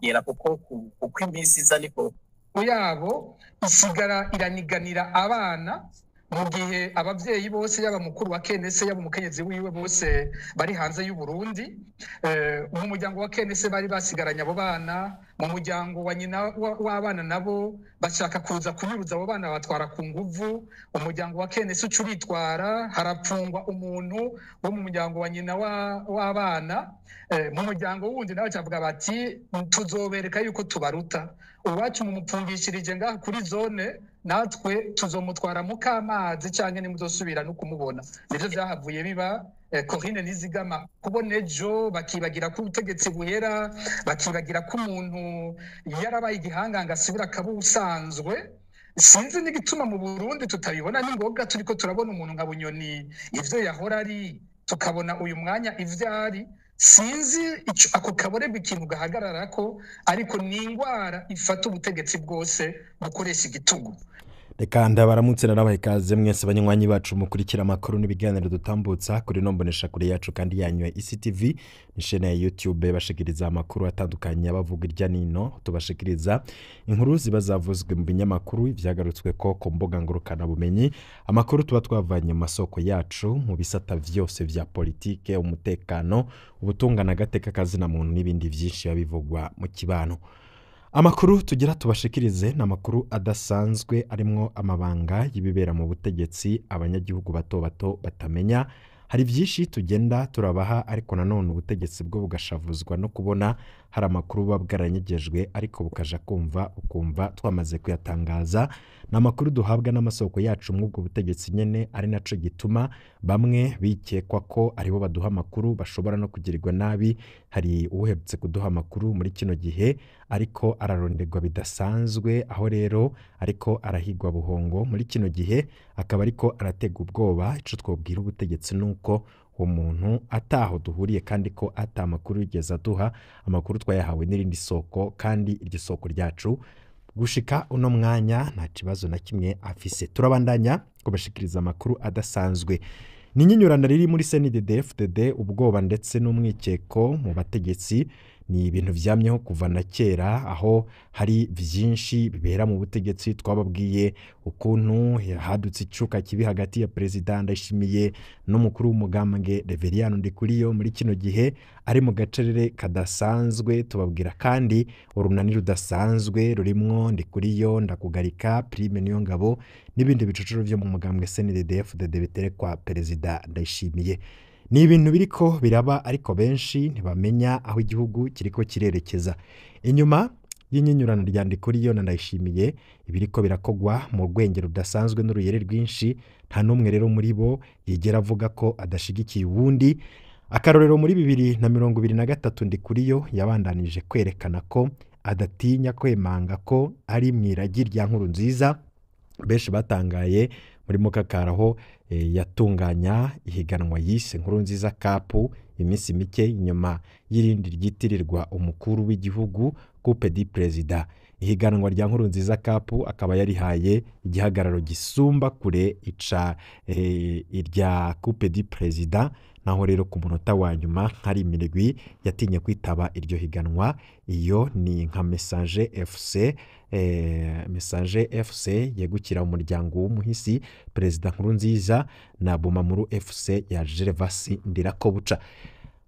Yera kuko uko iminsi iza niko yabo isigara iraniganira abana, mu gihe abavyeyi bose, yaba mukuru wa Kenese, yaba umukenyezi wiwe, bose bari hanze y'u Burundi. Mu muryango wa Kenese bari basigaranye abo bana, mu muryango wa nyina w'abana nabo bashaka kuza kunyuruza abo bana batwara ku nguvu. Umuryango wa Kenese uca uritwara, harapfungwa umuntu wo mu muryango wa nyina w'abana. Mu muryango wundi nawe cavuga bati: "Tuzobereka yuko tubaruta, uwacu mumupfungishirije ngaha kuri zone, natwe tuzomutwara mu kamazi canke nimuzosubira no kumubona." Nivyo vyahavuye biba. Corinne Nizigama kubona ejo bakibagira ko ubutegetsi buhera, bakibagira ko umuntu yarabaye igihanganga asubira akaba ubusanzwe. Sinzi n'igituma mu Burundi tutabibona n'ingoga. Turiko turabona umuntu nka Bunyoni ivyo yahora ari, tukabona uyu mwanya ivyo ari. Sinzi ico ako kaborerwa ikintu gahagararako, ariko ni ingwara ifata ubutegetsi bwose bukoresha igitugu. Reka ndabaramutse, narabaha ikaze mwese banywanyi bacu mukurikira amakuru n'ibiganiro dutambutsa kuri no mbonesha kure yacu kandi yanywe ICTV, ni chaîne ya YouTube bashikiriza amakuru atandukanye abavuga irya nino. Tubashikiriza inkuru ziba zavuzwe mu binyamakuru, ivyagarutswe ko ku mbuga ngurukana bumenyi, amakuru tuba twavanye mu masoko yacu mu bisata vyose vya politike, umutekano, ubutungane, agateka kazina muntu n'ibindi vyinshi biba bivugwa mu kibano. Amakuru tugira tubashikirize ni amakuru adasanzwe arimwo amabanga y'ibibera mu butegetsi abanyagihugu bato bato batamenya. Hari byinshi tugenda turabaha, ariko nanone ubutegetsi bwo bugashavuzwa no kubona hari amakuru buba bwaranyegejwe, ariko bukaja kumva ukumva twamaze kuyatangaza. Ni amakuru duhabwa n'amasoko yacu mw'ubwo butegetsi nyene, ari naco gituma bamwe bikekwa ko aribo baduha amakuru bashobora no kugirirwa nabi. Hari uherutse kuduha amakuru muri kino gihe ariko araronderwa bidasanzwe, aho rero ariko arahigwa buhongo muri kino gihe, akaba ariko aratega ubwoba. Ico twobwira ubutegetsi nuko uwo muntu ataho duhuriye kandi ko ata makuru yigeze aduha. Amakuru twayahawe n'irindi soko, kandi iryo soko ryacu gushika uno mwanya nta kibazo na kimwe afise. Turabandanya kubashikiriza amakuru adasanzwe. Ni inyinyurana riri muri CNDD-FDD, ubwoba ndetse n'umwikeko mu bategetsi ni ibintu vyamyeho kuva na kera, aho hari vyinshi bibera mu butegetsi. Twababwiye ukuntu hadutse icuka kibi hagati ya Perezida Ndayishimiye n'umukuru w'umugambwe Reveriyano Ndikuriyo, muri kino gihe ari mu gacerere kadasanzwe. Tubabwira kandi urunani rudasanzwe rurimwo Ndikuriyo, Ndakugarika, Prime Niyongabo n'ibindi bicucuru vyo mu mugambwe CNDD-FDD biterekwa Perezida Ndayishimiye. Ni ibintu biriko biraba, ariko benshi ntibamenya aho igihugu kiriko kirerekeza. Inyuma y'inyinyurano rya Ndikuriyo na Ndayishimiye, ibiriko birakogwa mu rwenge rudasanzwe n'uruyere rwinshi. Nta n'umwe rero muri bo yigera avuga ko adashigikiye uwundi. Akarorero, muri 2023 Ndikuriyo yabandanije kwerekana ko adatinya kwemanga ko ari mw'iragi rya Nkurunziza. Benshi batangaye muri Mukakara aho yatunganya ihiganwa yise Nkurunziza Cup, iminsi mike inyuma y'irindi ryitirirwa umukuru w'igihugu, Coupe du Président. Ihiganwa rya Nkurunziza Cup akaba yarihaye igihagararo gisumba kure ica irya Coupe du Président, naho rero ku munota wa nyuma hari imirwi yatinye kwitaba iryo higanwa. Iyo ni nka Messager FC, Messager FC yegukira umuryango w'umuhisi Perezida Nkurunziza, na Bumamuru FC ya Gervasi Ndirakobuca.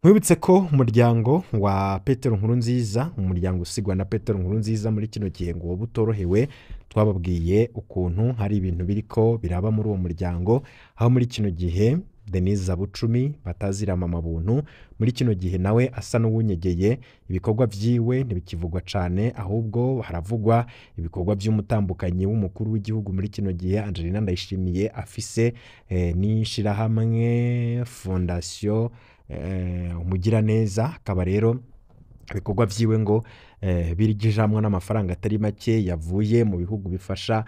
Nkwibutse ko umuryango wa Petero Nkurunziza, umuryango usigwa na Petero Nkurunziza, muri kino gihe ngo woba utorohewe. Twababwiye ukuntu hari ibintu biriko biraba muri uwo muryango, aho muri kino gihe Denise Zabucumi batazira mama buntu, muri kino gihe nawe asa n'uwunyegeye, ibikorwa vyiwe ntibikivugwa cane, ahubwo haravugwa ibikorwa vy'umutambukanyi w'umukuru w'igihugu muri kino gihe, Angelina Ndayishimiye, afise n'ishirahamwe Fondation Umugiraneza. Akaba rero ibikorwa vyiwe ngo birigijamwo n'amafaranga atari make yavuye mu bihugu bifasha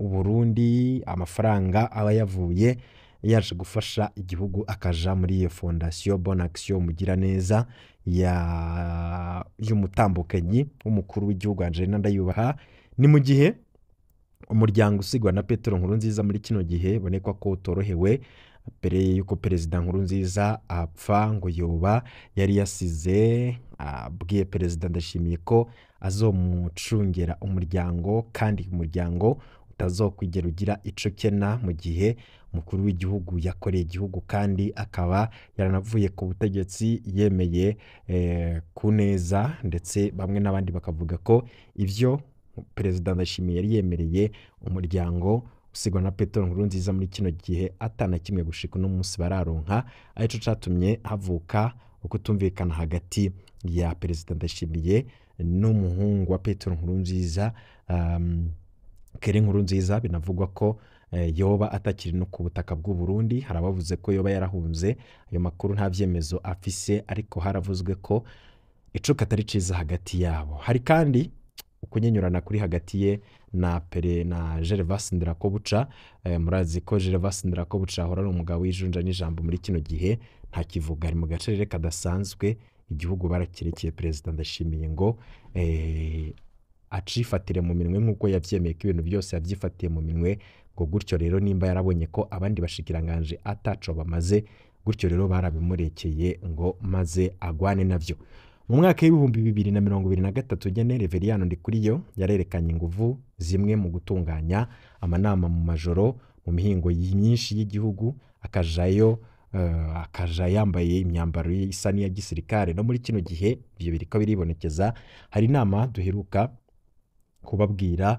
Uburundi, amafaranga aba yavuye yaje gufasha igihugu akaja muri iyo Fondation Bonne Action Umugiraneza ya y'umutambukanyi w'umukuru w'igihugu Angelina Ndayubaha. Ni mu gihe umuryango usigwa na Petero Nkurunziza muri kino gihe bonekwa ko utorohewe. Mbere yuko Perezida Nkurunziza apfa, ngo yoba yari yasize abwiye Perezida Ndashimiye ko azomucungera umuryango, kandi umuryango utazokwigera ugira ico kena mu gihe umukuru w'igihugu yakoreye igihugu kandi akaba yaranavuye ku butegetsi yemeye ku neza. Ndetse bamwe n'abandi bakavuga ko ivyo Perezida Ndayishimiye yari yemereye umuryango usigwa na Petero Nkurunziza muri kino gihe atana kimwe gushika uno munsi bararonka, arico catumye havuka ukutumvikana hagati ya Perezida Ndayishimiye n'umuhungu wa Petero Nkurunziza, Kere Nkurunziza. Binavugwa ko yoba atakiri no ku butaka bw'u Burundi. Hari abavuze ko yoba yarahunze, ayo makuru nta vyemezo afise, ariko haravuzwe ko icuka atari ciza hagati yabo. Hari kandi ukunyenyurana kuri hagati ye na Pere na Gervas Ndirakobuca. Murazi ko Gervas Ndirakobuca ahora ari umugabo w'ijunja n'ijambo, muri kino gihe nta kivuga, ari mu gacerere kadasanzwe. Igihugu barakirekeye Perezida Ndashimiye ngo acifatire mu minwe nk'uko yavyemeye ko ibintu byose yavyifatiye mu minwe, ngo gutyo rero nimba yarabonye ko abandi bashikiranganje ataco bamaze, gutyo rero barabimurekeye ngo maze agwane navyo. Mu mwaka w'2023 nyene, Reveriyano Ndikuriyo yarerekanye inguvu zimwe mu gutunganya amanama mu majoro mu mihingo myinshi y'igihugu, akajayo akaja yambaye imyambaro isa n'iya gisirikare. No muri kino gihe ivyo biriko biribonekeza. Hari inama duheruka kubabwira,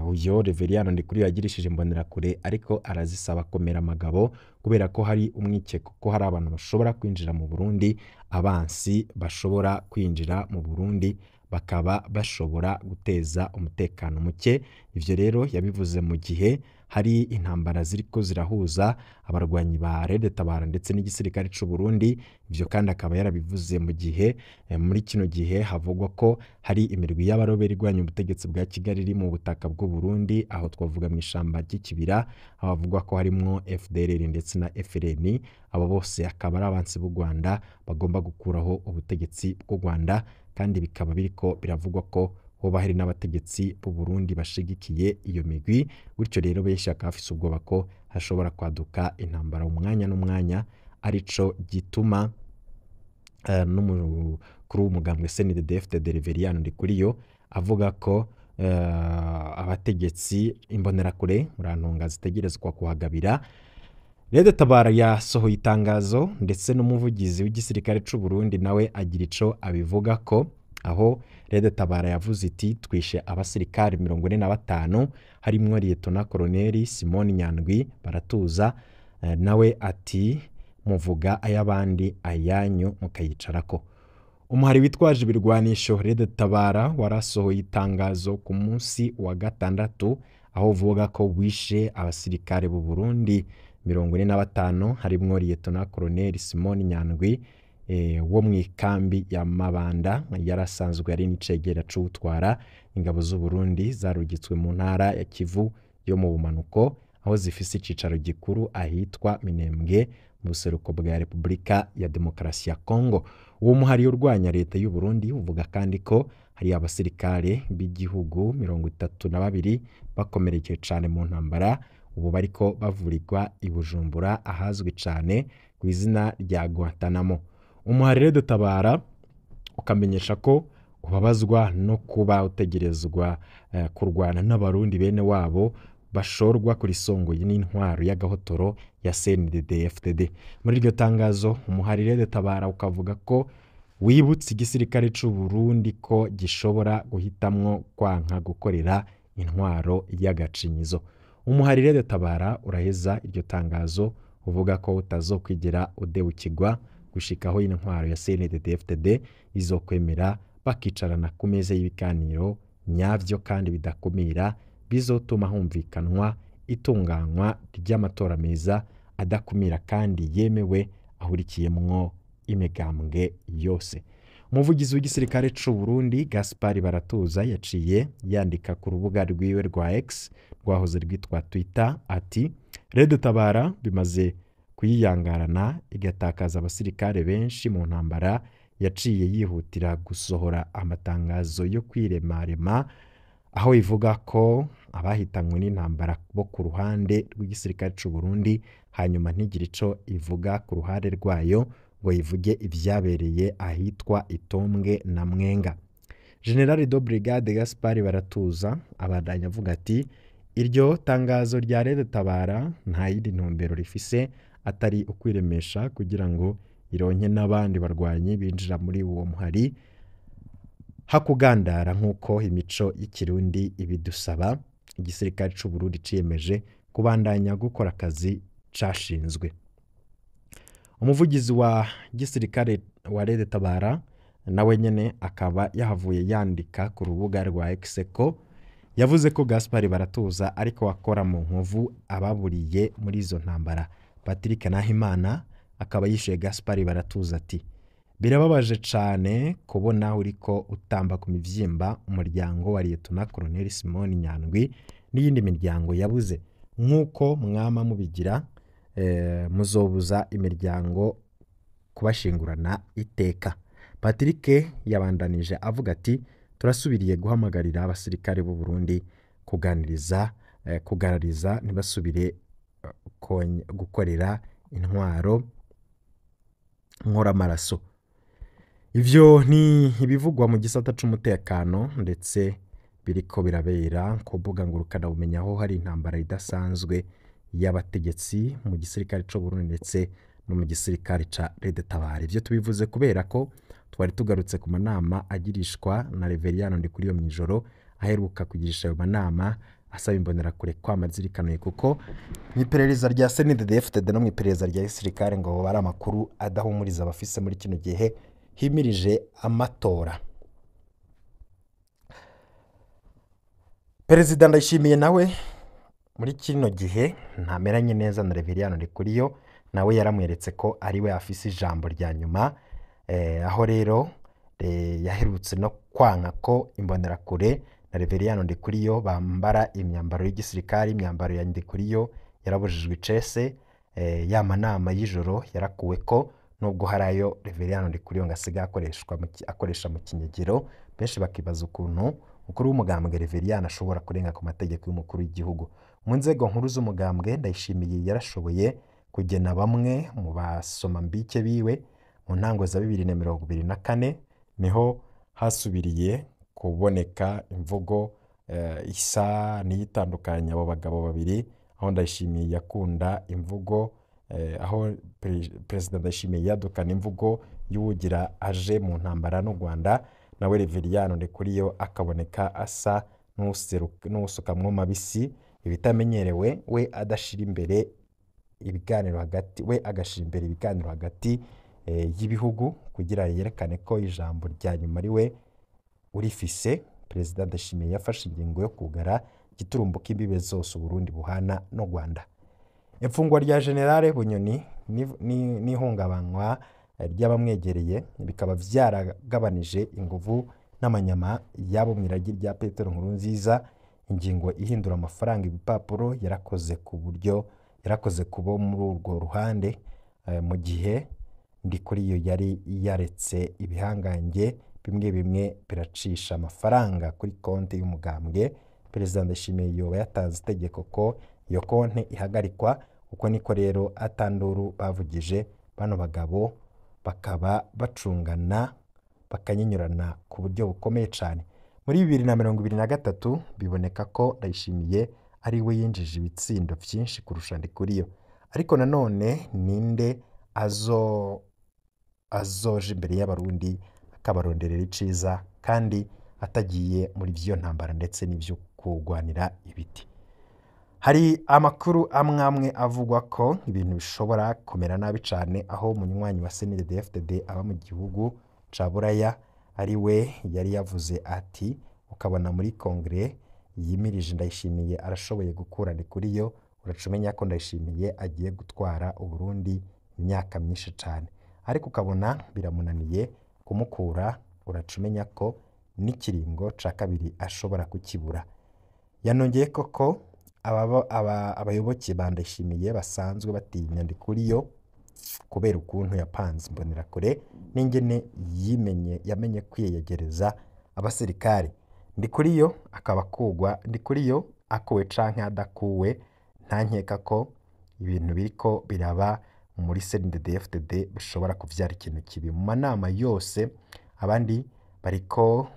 uyo Reveriyano Ndikuriyo yagirishije imbonerakure, ariko arazisaba komera amagabo kubera ko hari umwikeko ko hari abantu bashobora kwinjira mu Burundi, abansi bashobora kwinjira mu Burundi bakaba bashobora guteza umutekano muke. Ivyo rero yabivuze mu gihe hari intambara ziriko zirahuza abarwanyi ba Red Tabara ndetse n'igisirikare c'u Burundi. Ivyo kandi akaba yarabivuze mu gihe muri kino gihe havugwa ko hari imirwi y'abaroberi irwanya ubutegetsi bwa Kigali iri mu butaka bw'u Burundi, aho twavuga mu ishamba ry'ikibira, aho havugwa ko harimwo FDLR ndetse na FLN. Abo bose akaba ari abansi b'u Rwanda bagomba gukuraho ubutegetsi bw'u Rwanda, kandi bikaba biriko biravugwa ko hoba hari n'abategetsi b'u Burundi bashigikiye iyo migwi. Gutyo rero benshi bakaba bafise ubwoba ko hashobora kwaduka intambara umwanya n'umwanya, arico gituma n'umukuru w'umugambwe CNDD-FDD Reveriyano Ndikuriyo avuga ko abategetsi imbonerakure murantunga zitegerezwa kuhagabira. Rede Tabara yasohoye itangazo, ndetse n'umuvugizi w'igisirikare c'u Burundi nawe agira ico abivuga ko, aho Rede Tabara yavuze iti: twishe abasirikare 45 harimwo Liyetona Koloneli Simoni Nyandwi Baratuza. Nawe ati: muvuga ay'abandi ayanyu mukayicarako. Umuhari witwaje ibirwanisho Rede Tabara warasohoye itangazo ku munsi wa gatandatu, aho uvuga ko wishe abasirikare b'u Burundi 45 harimwo Liyetona Koloneli Simoni Nyandwi wo mu ikambi ya Mabanda, yarasanzwe ari n'icegera c'uwutwara ingabo z'u Burundi zarugitswe mu ntara ya Kivu yo mu bumanuko, aho zifise icicaro gikuru ahitwa Minembwe mu buseruko bwa Repubulika ya Demokarasi ya Kongo. Uwo muhari urwanya leta y'u Burundi uvuga kandi ko hari abasirikare b'igihugu 32 bakomerekeye cane mu ntambara, ubu bariko bavurirwa i Bujumbura ahazwi cane ku izina rya Guantanamo. Umuhari Red Tabara ukamenyesha ko ubabazwa no kuba utegerezwa kurwana n'abarundi bene wabo bashorwa kuri songoyi n'intwaro y'agahotoro ya CNDD-FDD. Muri iryo tangazo umuhari Red Tabara ukavuga ko wibutse igisirikare c'u Burundi ko gishobora guhitamwo kwanka gukorera intwaro y'agacinyizo. Umuhari Red Tabara uraheza iryo tangazo uvuga ko utazokwigera udebukirwa gushikaho intwaro ya CNDD-FDD izokwemera bakicarana ku meza y'ibiganiro nyavyo kandi bidakumira, bizotuma humvikanwa itunganywa ry'amatora meza adakumira kandi yemewe ahurikiyemwo imigambwe yose. Umuvugizi w'igisirikare c'u Burundi Gaspard Baratuza yaciye yandika ku rubuga rwiwe rwa X rwahoze rwitwa Twitter ati: Red Tabara bimaze kuyiyangarana igatakaza abasirikare benshi mu ntambara, yaciye yihutira gusohora amatangazo yo kwiremarema aho ivuga ko abahitanywe n'intambara bo ku ruhande rw'igisirikare c'u Burundi Hanyuma ntigire ico ivuga ku ruhande rwayo ngo ivuge ivyabereye ahitwa Itombwe na Mwenga. General de Brigade Gaspard Baratuza abandanya avuga ati iryo tangazo rya Red Tabara nta yindi ntumbero rifise atari ukwiremesha kugira ngo ironke n'abandi barwanyi binjira muri uwo muhari hakugandara nk'uko imico y'ikirundi ibidusaba. Igisirikare c'u Burundi ciyemeje kubandanya gukora akazi cashinzwe. Umuvugizi wa gisirikare wa Red Tabara nawe nyene akaba yahavuye yandika ku rubuga rwa X ko yavuze ko Gaspard Baratuza ariko akora mu nkovu ababuriye muri izo ntambara. Patrick Nahimana akaba yishuye Gaspard Baratuza ati birababaje cane kubona uriko utamba ku mivyimba umuryango wa Lieutenant Colonel Simon Nyandwi n'iyindi miryango yabuze nk'uko mwama mubigira, muzobuza imiryango kubashingurana iteka. Patrick yabandanije avuga ati turasubiriye guhamagarira abasirikare b'u Burundi kuganiriza, kugarariza ntibasubire gukorera intwaro nkoramaraso. Ivyo ni ibivugwa mu gisata c'umutekano ndetse biriko birabera ku mbuga ngurukanabumenyi aho hari intambara idasanzwe y'abategetsi mu gisirikare c'u Burundi ndetse no mu gisirikare ca Red Tabara. Ivyo tubivuze kubera ko twari tugarutse ku manama agirishwa na Reveriyano Ndikuriyo mw'ijoro aheruka kugirisha ayo manama asaba imbonerakure kwama zirikanuye, kuko mw'iperereza rya CNDD-FDD no mw'iperereza rya gisirikare ngo bari amakuru adahumuriza abafise muri kino gihe himirije amatora. Perezida Ndayishimiye nawe muri kino gihe ntameranye neza na Reveriyano Ndikuriyo, nawe yaramweretse ko ari we afise ijambo rya nyuma, aho rero yaherutse no kwanka ko imbonerakure na Reveriyano Ndikuriyo bambara imyambaro y'igisirikare. Imyambaro ya Ndikuriyo yarabujijwe icese, ya manama y'ijoro yarakuwe ko nubwo hari ayo Reveriyano Ndikuriyo ngo asigaye akoresha mu kinyegero. Benshi bakibaza ukuntu umukuru w'umugambwe Reveriyano ashobora kurenga ku mategeko y'umukuru w'igihugu. Mu nzego nkuru z'umugambwe Ndayishimiye yarashoboye kugena bamwe mu basomambike biwe. Mu ntango za 2024 niho hasubiriye kuboneka imvugo isa n'iyitandukanya abo bagabo babiri, aho Ndayishimiye yakunda imvugo, aho Perezida Ndayishimiye yadukana imvugo y'uwugira aje mu ntambara n'u Rwanda, nawe Reveriyano Ndikuriyo akaboneka asa n'usukamwo mabisi, ibitamenyerewe, we adashira imbere ibiganiro hagati, we agashira imbere ibiganiro hagati y'ibihugu kugira yerekane ko ijambo rya nyuma ari we urifise. Perezida Ndayishimiye yafashe ingingo yo kugara giturumbuka imbibe zose Uburundi buhana n'u Rwanda. Imfungwa rya General Bunyoni n'ihungabanywa ry'abamwegereye bikaba vyaragabanije inguvu n'amanyama yabo mw'iragi rya Petero Nkurunziza. Ingingo ihindura amafaranga ibipapuro yarakoze ku buryo yarakoze kubo muri urwo ruhande, mu gihe Ndikuriyo yari yaretse ibihangange bimwe bimwe biracisha amafaranga kuri konti y'umugambwe. Perezida Ndayishimiye yoba yatanze itegeko ko iyo konti ihagarikwa. Uko niko rero atanduru bavugije bano bagabo bakaba bacungana bakanyinyurana ku buryo bukomeye cyane. Muri 2023 biboneka ko Ndayishimiye ari we yinjije ibitsindo vyinshi kurusha Ndikuriyo, ariko nanone ninde azoje imbere y'abarundi akabaronderera iciza kandi atagiye muri vyo ntambara ndetse n'ivyo kugwanira ibiti. Hari amakuru amwe amwe avugwa ko ibintu bishobora kumera nabi cane, aho umunywanyi wa CNDD-FDD aba mu gihugu ca Buraya ari we yari yavuze ati ukabona muri kongere yimirije Ndayishimiye arashoboye gukura Ndikuriyo, uraca umenya ko Ndayishimiye agiye gutwara Uburundi imyaka myinshi cane, ariko ukabona biramunaniye kumukura, uraca umenya ko n'ikiringo ca kabiri ashobora kukibura. Yanongeye koko abayoboke ba Ndayishimiye basanzwe batinya Ndikuriyo kubera ukuntu yapanze imbonerakure n'ingene yamenye kwiyegereza abasirikare. Ndikuriyo akaba akugwa, Ndikuriyo akuwe canke adakuwe nta nkeka ko Ibintu biriko biraba muri CNDD-FDD bishobora kuvyara ikintu kibi. Mu manama yose abandi bariko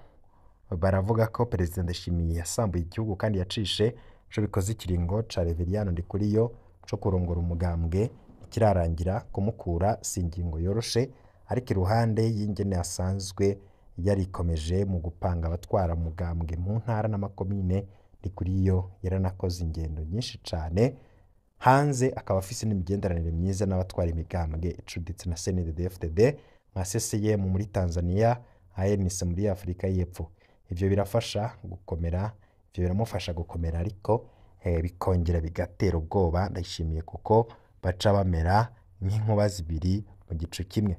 baravuga ko Perezida Ndayishimiye yasambuye igihugu kandi yacishe ico bikoze ikiringo ca Reveriyano Ndikuriyo co kurongora umugambwe kirarangira. Kumukura si ingingo yoroshe, ariko iruhande y'ingene asanzwe yarikomeje mu gupanga abatwara umugambwe mu ntara n'amakomine, Ndikuriyo yaranakoze ingendo nyinshi cane hanze, akaba afise n'imigenderanire myiza n'abatwara imigambwe icuditse na CNDD-FDD nka CCM muri Tanzania, ANC muri Afurika y'Epfo. Ivyo birafasha gukomera, ivyo biramufasha gukomera, ariko bikongera bigatera ubwoba Ndayishimiye, kuko baca bamera nk'inkuba zibiri mu gicu kimwe.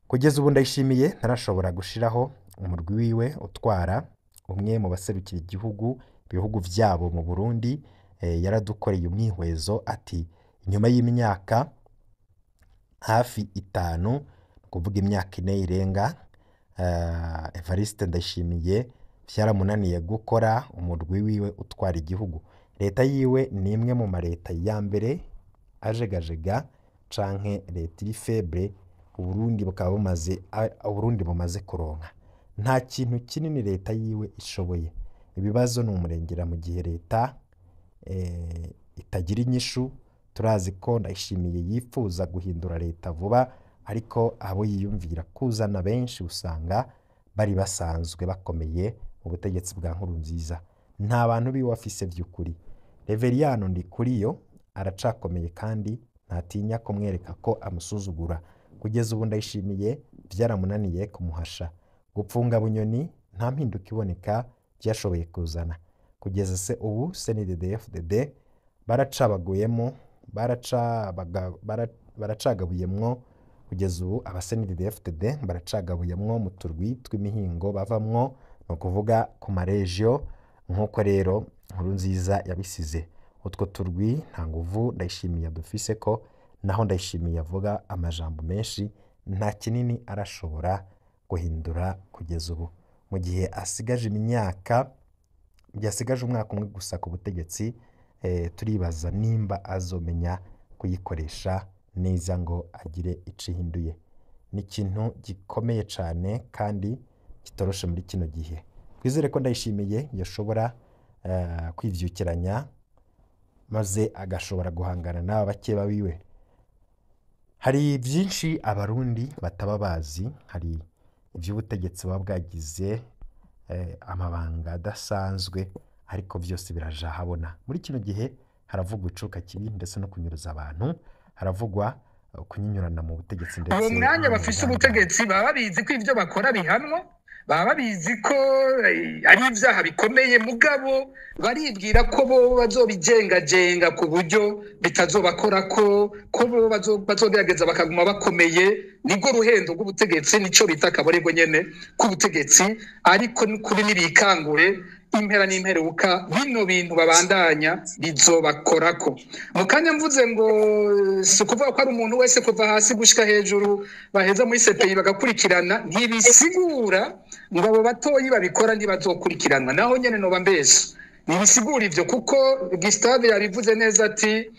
Kugeza ubu Ndayishimiye ntarashobora gushiraho umurwi wiwe utwara. Umwe mu baserukira igihugu ibihugu vyabo mu Burundi yaradukoreye umwihwezo ati: inyuma y'imyaka hafi 5, ni ukuvuga imyaka 4 irenga, Evariste Ndayishimiye vyaramunaniye gukora umurwi wiwe utwara igihugu. Leta yiwe ni imwe mu mareta ya mbere ajegajega canke leta iri faible Uburundi bukaba bumaze, Uburundi bumaze kuronka. Nta kintu kinini leta yiwe ishoboye. Ibibazo ni umurengera mu gihe leta itagira inyishu. Turazi ko Ndayishimiye yifuza guhindura leta vuba, ariko abo yiyumvira kuzana benshi usanga bari basanzwe bakomeye mu butegetsi bwa Nkurunziza. Nta bantu biwe afise vy'ukuri. Reveriyano Ndikuriyo aracakomeye kandi ntatinya kumwereka ko amusuzugura. Kugeza ubu Ndayishimiye vyaramunaniye kumuhasha. Gupfunga Bunyoni nta mpinduka iboneka vyashoboye kuzana. Kugeza se ubu CNDD-FDD baracabaguyemo, baracagabuyemwo. Kugeza ubu aba CNDD-FDD baracagabuyemwo mu turwi tw'imihingo bavamwo, ni ukuvuga ku maregio, nk'uko rero Nkurunziza yabisize. Utwo turwi nta nguvu Ndayishimiye dufise ko, naho Ndayishimiye avuga amajambo menshi, nta kinini arashobora guhindura kugeza ubu. Mu gihe asigaje imyaka, yasigaje umwaka umwe gusa ku butegetsi, turibaza nimba azomenya kuyikoresha neza ngo agire ico ihinduye. Ni ikintu gikomeye cane kandi kitoroshe muri kino gihe. Twizere ko Ndayishimiye yashobora kwivyukiranya maze agashobora guhangana n'aba bakeba biwe. Hari byinshi Abarundi bataba bazi, hari ivy'ubutegetsi buba bwagize amabanga adasanzwe, ariko vyose biraja ahabona. Muri kino gihe haravugwa icuka kibi ndetse no kunyuruza abantu, haravugwa kunyinyurana mu butegetsi ndetse Uwo mwanya bafise ubutegetsi baba babizi ko ivyo bakora bihanwa, baba babizi ko ari ivyaha bikomeye, mugabo baribwira ko bo bazobigengagenga ku buryo bitazobakora, ko bo bazogerageza bakaguma bakomeye. Nibwo ruhendo rw'ubutegetsi, nico bita akaborego nyene k'ubutegetsi. Ariko n'ukuri nibikangure, impera n'imperuka bino bintu babandanya bizobakorako. Mu kanya mvuze ngo si ukuvuga ko ari umuntu wese kuva hasi gushika hejuru baheza muri CPI bagakurikirana, ntibisigura ngo abo batoyi babikora ntibazokurikiranwa. Naho nyene noba mbesha, ntibisigura ivyo, kuko Gustave yabivuze neza ati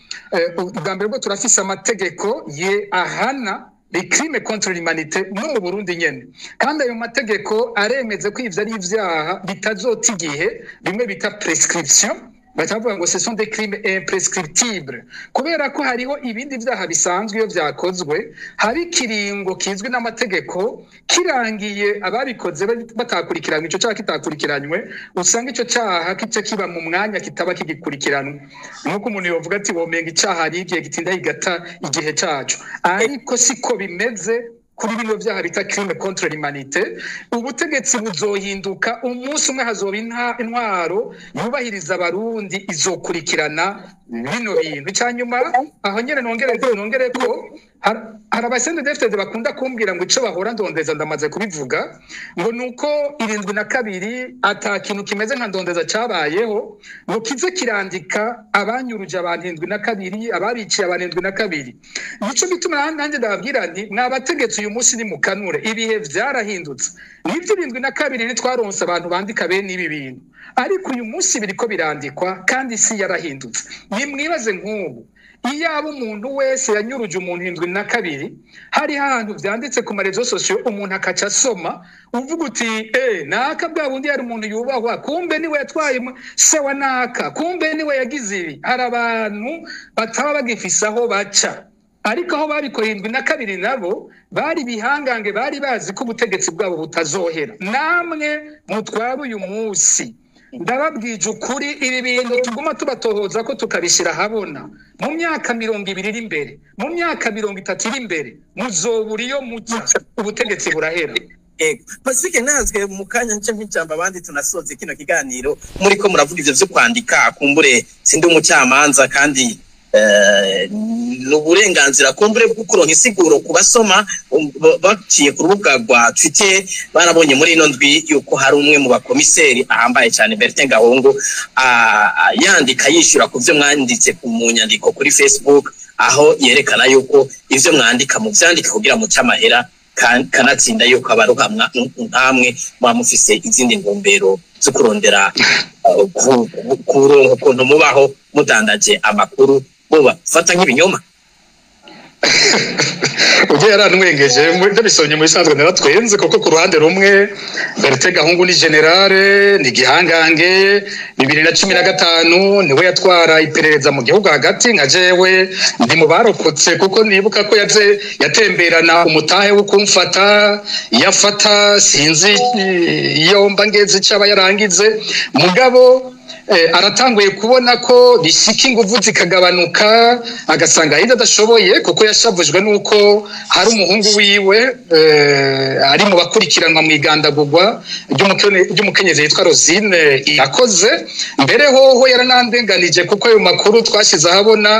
ubwa mbere bwo turafise amategeko ye ahana les crimes contre l'humanité no mu Burundi nyene, kandi ayo mategeko aremeze ko ivyo ari ivyaha bitazota igihe, bimwe bita prescription. Batavuga ngo ce sont des crimes imprescriptibles, kubera ko hariho ibindi vyaha bisanzwe iyo vyakozwe hari ikiringo kizwi n'amategeko, kirangiye ababikoze batakurikiranywe, ico caha kitakurikiranywe, usanga ico caha kica kiba mu mwanya kitaba kigikurikiranwa. Nk'uko umuntu yovuga ati womenga icaha hari igihe gitinda kigata igihe caco, ariko siko bimeze kuri bino vyaha bita crime contre l'humanité. Ubutegetsi buzohinduka umunsi umwe, hazoba intwaro yubahiriza Abarundi izokurikirana bino bintu. Icyanyuma aho nyene nongere ko hari aba CNDD-FDD bakunda kumbwira ngo ico bahora ndondeza, ndamaze kubivuga, ngo nuko 72 ata kintu kimeze nka ndondeza cabayeho, ngo kize kirandika abanyuruje abantu 72, ababiciye abantu 72. Nico gituma nanjye ndababwira nti mwabategetsi uyu munsi nimukanure, ibihe vyarahindutse. Nivyo 72 ntitwaronse abantu bandika bene ibi bintu, ariko uyu munsi biriko birandikwa kandi isi yarahindutse. Nimwibaze nk'ubu Iyaba umuntu wese yanyuruje umuntu 72, hari ahantu vyanditse ku ma réseaux sociaux, umuntu akaca asoma, uvuga uti: "Naka bwa bundi yari umuntu yubahwa, kumbe niwe yatwaye se wa naka, kumbe niwe yagize ibi." Hari abantu bataba bagifise aho baca, ariko aho babikoye 72 nabo bari bihangange, bari bazi ko ubutegetsi bwabo butazohera. Namwe mutwara uyu munsi, ndababwije ukuri, ibi bintu tuguma tubatohoza ko tukabishyira ahabona, mu myaka 20 iri imbere, mu myaka 30 iri imbere, muzobura iyo muca, ubutegetsi burahera. Ego. Pacifique Nazwe, mu kanya nce nk'ijambo abandi tunasoze kino kiganiro. Muriko muravuga ivyo vyo kwandika, kumbure sindi umucamanza, kandi ni uburenganzira kumbure bwo kuronka insiguro ku basoma baciye ku rubuga rwa Twitter. Barabonye muri ino ndwi yuko hari umwe mu bakomiseri ahambaye cyane, Bertin Gahungu, yandika yishyura ku byo mwanditse mu nyandiko kuri Facebook, aho yerekana yuko ivyo mwandika muvyandika kugira muce amahera, kanatsinda yuko abaruhamwa nkamwe muba mufise izindi ntumbero zo kurondera kuronka ukuntu mubaho mudandaje amakuru muba fata nk'ibinyoma. Ubwo yaranwengeje, ndabisomye mu bisanzwe naratwenze, kuko ku ruhande rumwe Bertin Gahungu ni général, ni gihangange. 2015 niwe yatwara iperereza mu gihugu hagati. Nka jewe ndi mu barokotse, kuko nibuka ko yaze yatemberana umutahe wo kumfata, yafata sinzi iyo mba ngeze icyo aba yarangize. Mugabo aratanguye kubona ko bishika inguvu zikagabanuka, agasanga hirya adashoboye, kuko yashavujwe n'uko hari umuhungu wiwe ari mu bakurikiranwa mu igandagurwa ry'umukenyezi yitwa Rosine Irakoze. Mbere hoho yaranandenganije, kuko ayo makuru twashyize ahabona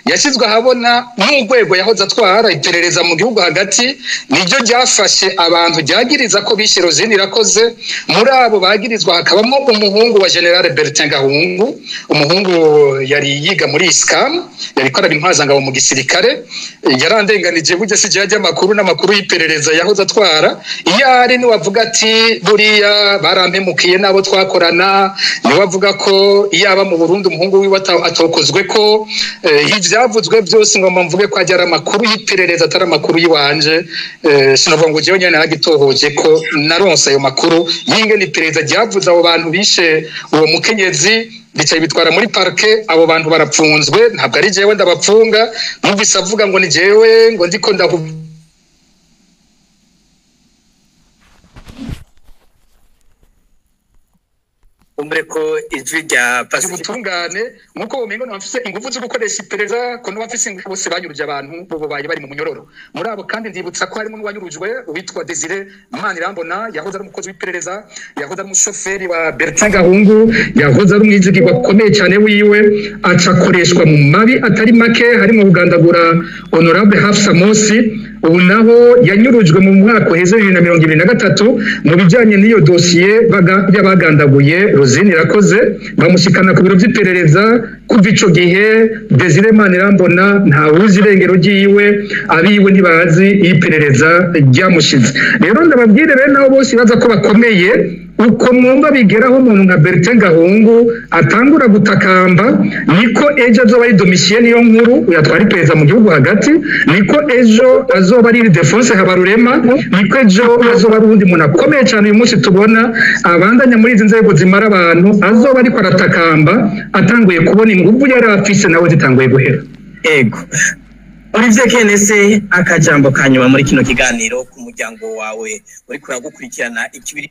yashyizwe ahabona n'urwego yahoze atwara, iperereza mu gihugu hagati, niryo ryafashe abantu ryagiriza ko bishe Rosine Irakoze. Muri abo bagirizwa hakabamo umuhungu wa General Bertin Gahungu, umuhungu yari yiga muri ISCAM, yari araba intwazangabo mu gisirikare. Yarandenganije burya, si jya amakuru n'amakuru y'iperereza yahoze atwara. Iyo ari niwe avuga ati: "Buriya barampemukiye n'abo twakorana." Niwe avuga ko iyo aba mu Burundi umuhungu wiwe atokozwe, ko ivyavuzwe byose, ngomba mvuge ko ajya ari amakuru y'iperereza, atari amakuru y'iwanje. Sinavuga ngo jewe nyene naragitohoje, ko naronse ayo makuru y'ingene iperereza ryavuze abo bantu bishe uwo mukenyezi, bicaye bitwara muri parquet, abo bantu barapfunzwe. Ntabwo ari jewe ndabapfunga. Numvise avuga ngo ni jewe ngo ndiko ndahu Kumbure ko ijwi rya Pacifique Ubutungane, nkuko womengo nabafise ingufu zo gukoresha iperereza, ko n'abafise ingufu bose banyuruje abantu bo baye bari mu munyororo. Muri abo kandi ndibutsa ko harimo n'uwanyurujwe witwa Desire Manirambona, yahoze ari umukozi w'iperereza, yahoze ari umushoferi wa Bertin Gahungu, yahoze ari umwizigirwa akomeye cyane wiwe, aca akoreshwa mu mabi atari make, harimo kugandagura Honorable Hafsa Mosi. Ubu naho yanyurujwe mu mwaka uheze 2023 mu bijyanye n'iyo dosiye y'abagandaguye Rosine Irakoze, bamushikana ku biro by'iperereza. Kuva ico gihe Desire Manirambona ntawuzi irengero ryiwe, abiwe ntibazi iyo iperereza ryamushize. Rero ndababwire bene abo bose baza ko bakomeye, uko mwumva bigeraho umuntu nka Bertin Gahungu atangura gutakamba, niko ejo azoba ari Domitien Niyonkuru yatwara iperereza mu gihugu hagati, niko ejo azoba ari Ildefonse Habarurema, niko ejo azoba ari uwundi muntu akomeye cyane uyu munsi tubona abandanya muri izi nzego zimara abantu, azoba ariko aratakamba atanguye kubona inguvu yari afise nawe zitanguye guhera. Ego. Olivier Kenese, akajambo ka nyuma muri kino kiganiro ku muryango wawe uriko uragukurikirana ikibiri.